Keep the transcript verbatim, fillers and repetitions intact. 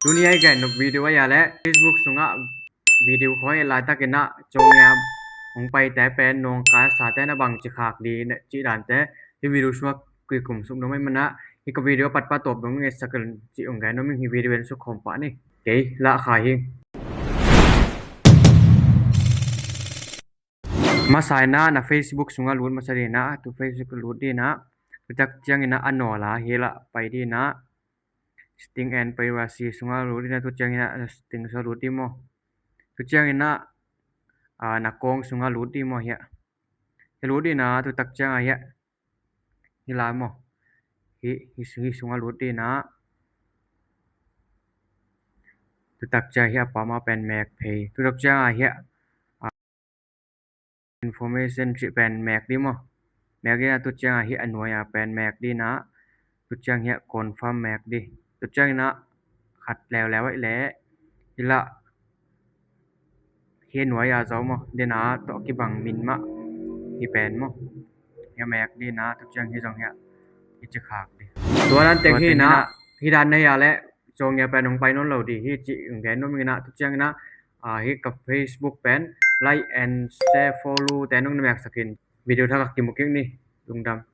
Tuni a i gen nop video a hi a leh Facebook sungah video khawi laitakin ah cawngya hong paite pen nawngkaisate na bangci khak ding cih dante hi video sungah kikum suk nuam ahih manin ah hi ka video a pat pa tawp dong ngetsak in cih hong gen nuam ing. Hi video en suk khawm pah ni. Kei lah kha hi. Masa in ah na Facebook sungah lut masa ding in ah, tu Facebook lut ding in ah, tu tak ciangin ah a nawl ah hi lah pai ding in ah, setting and privacy sungah lut ding in ah, tu ciangin ah setting sungah lut ding maw. Tu ciangin ah, ah, na kawng sungah lut ding maw hi ah. Hi lut ding in ah, tu tak ciang ah hi ah. Hi lai maw. Hi, hi, hi sungah lut ding in ah. Tu tak ciang hi a pam a pen mek phei. Tu tak ciang ah hi ah. Information cih pen mek ding maw. Mek ding in ah tu ciang ah hi a nuai ah pen mek ding in ah. Tu ciang hi ah confirm mek ding. Tu ciangin ah khat leuleu ahih leh hi lah hi nuai ah zo maw. Ding in ah tawh kibang min mah hi pen maw. Hi a mek ding in ah tu ciang hi zong hi ah hi ci khak ding. Tua dan teng hi in ah hi dan na hi a leh cawngya pen hong pai nawn lo ding hi cih hong gen nuam ing in ah tu ciangin ah, ah, hi ka Facebook pen like and share follow te nong na meksak in video thak ah kimu kik ni. Lungdam.